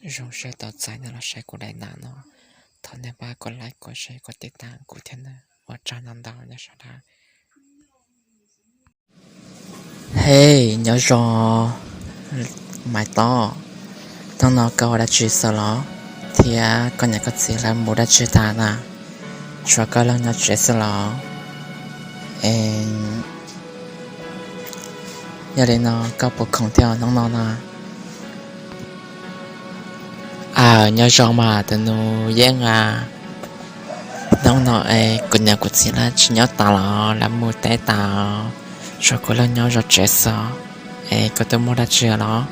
Zoo siab tau txais nej los saib kuv daim ntawv no. Thov nej pab kuv like, kuv share, kuv tib tas kuv thiab na. Ua tsaug ntau ntau nyob sawv daws. Hej, nyob zoo Maiv Tob, hnub no koj ua dab tsi xwb los? Thiab koj niam koj txiv lawv mus dab tsi tas na? Tshuav koj los nyob tsev xwb los? Es yog li no koj puas khoom thiab hnub no na? Aw, nyob zoo mas tus nus Yeej a. Hnub no es kuv niam kuv txiv lawv tsis nyob tas los lawv mus teb tas, tshuav kuv los nyob zov tsev xwb. Es koj twb muaj dab tsi los?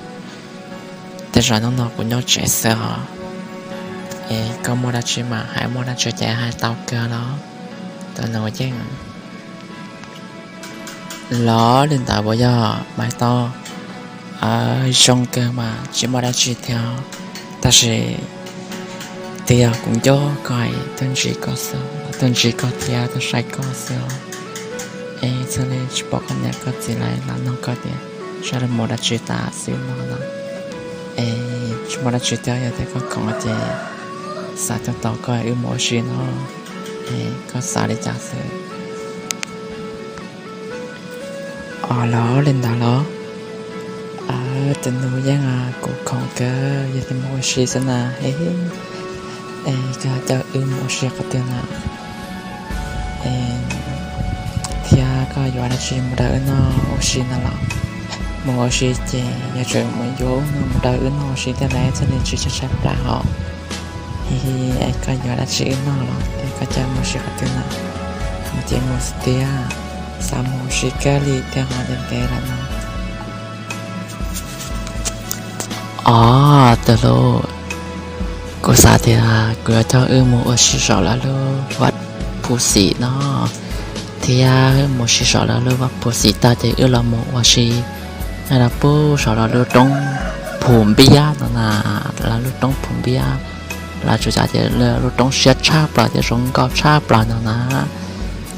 Tej zaum hnub no kuv nyob tsev xwb os. Es koj muaj dab tsi mas hais, muaj dab tsi ces hais tau kawg los, tus nus Yeej. Los li ntawd puas yog Maiv Tob? Zoo kawg mas tsis muaj dab tsi thiab, tab sis twb yog kuv nco koj, tuaj ntsib koj xwb, tuaj ntsib koj thiab tuaj saib koj xwb. Es txhua li tsis pom koj niam koj txiv lawv los nug koj tias saib lawv mus dab tsi tas xwb no na. Es tsis muaj dab tsi thiab, yog tias koj khoom ces xav tuaj tos koj wb mus ua si no. Es koj xav li cas xwb? Os, los li ntawd los? Tus nus Yeej a, kuv khoom kawg, yog tias mus ua si xwb na. Es koj coj wb mus ua si qhov twg na? Thiab koj yuav dab tsi mus rau wb noj ua si no los? Mus ua si ces yuav tsum mus yuav ub no mus rau wb noj ua si thiab lauj, txhob li tsis tshab tshaj plaws hos. Hi hi, es koj yuav dab tsi wb noj los thiab koj coj mus ua si qhov twg na? Mus ces mus xwb tiag, xav mus ua si kawg li thiab ho ntev ntev lawm no. Os, tus hlub, kuv xav tias kuv yuav coj wb mus ua si saum lawv lub vaj phuv xim no, thiab mus si saum lawv lub vaj phuv xim tag ces wb los mus ua si nyob rau pem saum lawv lub roob Phu Npiab no na, lawv lub roob Phu Npiab. Lawv tsum xav tias lub roob siab tshaj plaws thiab zoo nkauj tshaj plaws no na.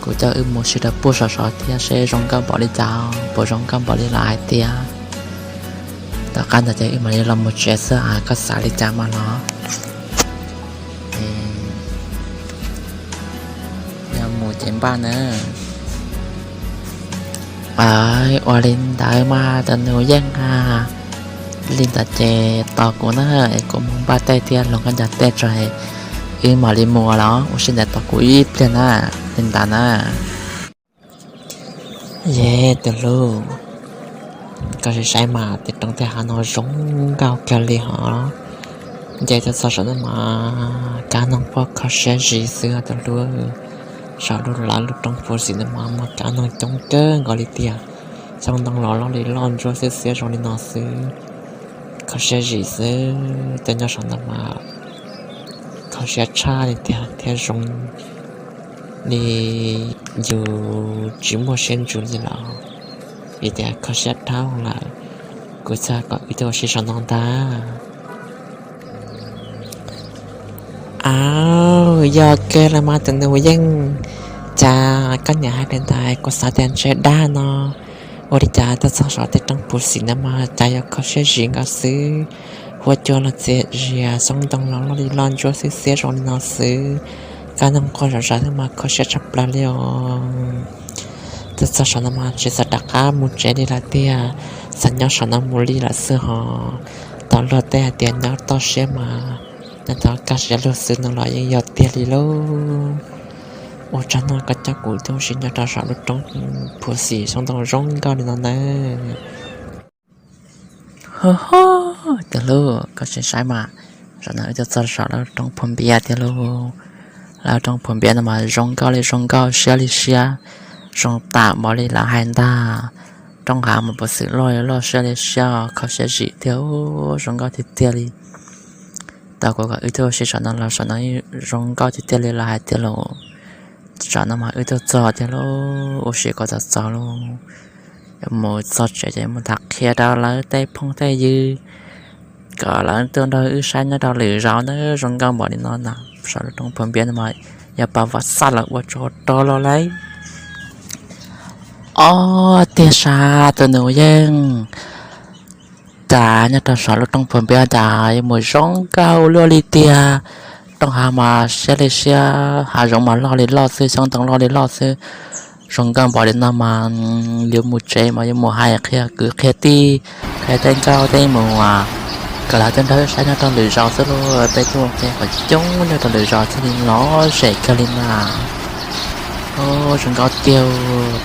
Kuv coj wb mus si rau pem saum saud thiab seb zoo nkauj npaum li cas, puas zoo nkauj npaum li lawv hais tias. Tom qab ntawd ces wb mam li los mus tsev xwb, koj xav li cas mas los. Yog mus ces npaj na. Ua li ntawd mas tus nus Yeej a, li ntawd ces tos kuv na, es kuv mus npaj tej thiab hloov koj cov tej tso, wb mam li mus los, ua si ntawd tos kuv ib pliag na, li ntawd na. Yej tus hlub, koj sim saib mas tej roob tej hav no zoo nkauj kawg li hos. Nce tuaj txog saum no mas kab noog pom kho siab zim xwb tus hlub. Saum lub lawv lub roob Phu Xim no mas muaj kab noog coob kawg nkaus li tiag. Xyoob ntoo los loj li loj ntsuab xiab xiab zoo li no xwb. Kho siab zim xwb, tuaj nyob saum no mas kho siab tshaj li tiag thiab zoo li yus tsis muaj siab ntsws li los, vim tias kho siab dhau lawm. Kuv txhaj kom wb tuaj ua si saum no ntag. Aw, yog kawg los mas tus nus Yeej, cas koj niam hais li ntawd kuv xav tias ntshe dag no. Ua li cas tuaj txog saum tej roob Phu Xim no mas cas yuav kho siab zim nkaus xwb. Huab cua los txias zias, xyoob ntoo los loj li loj ntsuab xiab xiab zoo li no xwb. Kab noog quaj zom zaws xwb mas kho siab tshaj plaws li os. Tuaj txog saum no mas tsis xav rov qab mus tsev li lawm tiag, xav nyob saum no mus li lawm xwb hos. Tau luag tej hais tias nyob toj siab mas nyob tau kaj siab luag xwb no los yeej yog tiag li lauj. Ua tsaug ntau koj coj kuv tuaj ua si nyob rau saum lub roob Phu Xim xyoob ntoo zoo nkauj li no nawb. Ho ho, tus hlub, koj sim saib mas, saum no wb tuaj txog saum lub roob Phu Npiab thiab lauj. Lub roob Phu Npiab no mas zoo nkauj li zoo nkauj, siab li siab, zoo tam npaum li lawv hais ntag. Roob hav mas puv xwm loj li loj, siab li siab, kho siab zim thiab, zoo nkauj tiag tiag li. Tau kuv kom wb tuaj ua si saum no los saum no zoo nkauj tiag tiag li lawv hais tiag lauj. Saum no mas wb tuaj txog tiag lauj, ua si kom txog txog lauj. Mus txog tsev ces mus tham qhia rau lawv tej phooj tej ywg kom lawv tuaj nrog wb saib nyob rau lwm zaus na, zoo nkauj npaum li no na. Saum lub roob Phu Npiab no mas yog pas vaj xaj los ua tsov rog los lauj. Ob, tiag sas tus nus Yeej, Cas nyob rau saum lub roob Phuam Npiab cas yuav mus zoo nkauj luaj li tiag. Roob hav mas siab li siab, hav zoov mas loj li loj xwb, xyoob ntoo loj li loj xwb. Zoo nkauj npaum li no mas yuav mus tsev mas yuav mus hais qhia kwv qhia tij, qhia tej nkauj tej mus, kom lawv tuaj nrog wb saib nyob rau lwm zaus xwb lauj. Peb tuaj ua ke qhov coob nyob rau lwm zaus thiaj li lom zem kawg li na. Zoo nkauj tiag.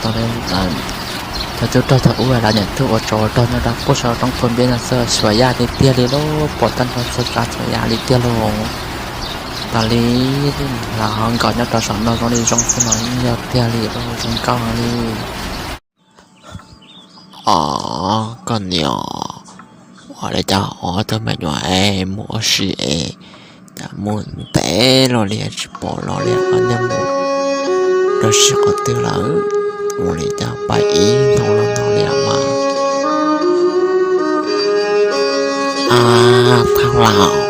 Tau cov tub rog thaum ub lawv niam tub ua tsov ua rog nyob rau pub saum roob Phuam Npiab no xwb, xyuas yaj tiag tiag li lauj, pom tag nrho txhua tsav txhua yam li tiag lauj. Tas li los ho nkaus nyob rau saum no zoo li zoo xwb no yeej yog tiag li lauj, zoo nkauj heev li. Os, koj niam, ua li cas ob tug me nyuam es mus ua si es cas mus ntev los li tsis pom los li, nej mus rau si qhov twg lawm? Ua li cas pais ib hnub los no li mas. Ab, thaj laus,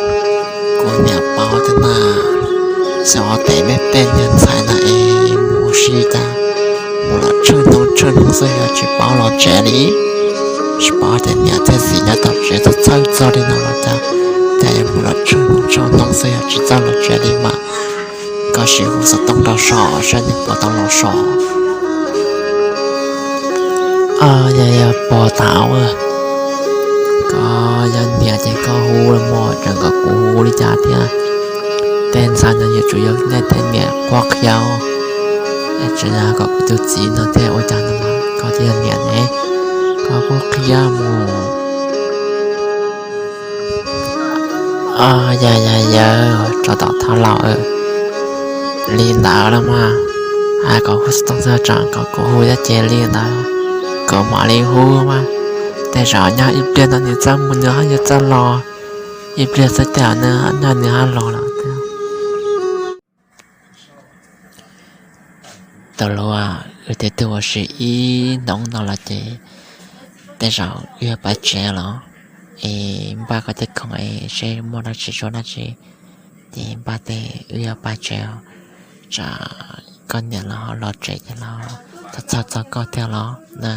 kuv niam paub thiab na, xyov tej me tej niag ntxhais na es mus ua si cas mus los tsheej hnub tsheej hnub xwb yog tsis paub los tsev li. Tsis paub tias niam thiab txiv nyob tom tsev txhawj txhawj txog li no los cas, cas yuav mus los tsheej hnub tsheej hnub xwb yog tsis txawj los tsev li mas. Koj sim hu xov tooj rau saib nws puas tau los so. Yog yog pog tham, koj yog niam ces koj hu los mas tseem kom kuv hu li cas thiab. Tej ntxhais no yuav tsum yog nej tej niam qhuab qhia, tseem yog kom kuv tus txiv no thiaj ua cas no mas koj thiaj yog niam ne, koj qhuab qhia mus. Yog yog yog, tso tom thaj laus, li ntawd los mas, hais kom hu xov tooj txog tseem kom kuv hu thiab ces li ntawd, kom mam li hu mas. Tej zaum nyob ib pliag no nws txawj mus nws ho yuav txawj los, ib pliag xwb tej zaum nws nyob nws ho los lawm thiab. Tus hlub, wb twb tuaj ua si ib hnub no los ces tej zaum wb yuav pais tsev los, es npaj koj tej khoom es seb muaj dab tsi tso dab tsi, ces npaj tej wb yuav pais tsev, tsam koj niam los ho los tsev ces los txhawj txog koj thiab los na.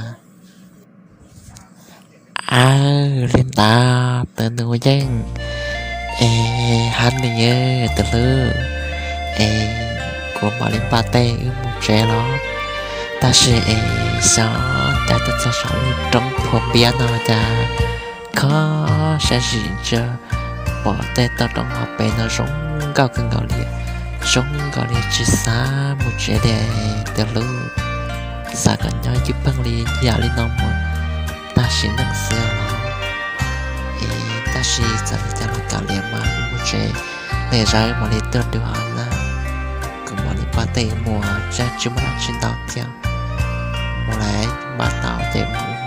Aw, li ntawd tus nus yeej, es hab nws, tus hlub, es kuv mam li npaj tej wb mus tsev los, tab sis es xyov cas tuaj txog saum lub roob Phuam Npiab no cas kho siab zim ntsia pom tej toj roob hauv pes no zoo nkauj kawg nkaus li, zoo nkauj li tsis xav mus tsev li tus hlub. Xav kom nyob ywj pheej li yam li no mus tag sim neej xwb los, es tab sis txawm li cas los kav liam mas mus tsev, lwm zaus mam li tuaj dua na. Kuv mam li npaj tej mus, tsis muaj dab tsi ntau thiab, mus lawm npaj tau ces mus.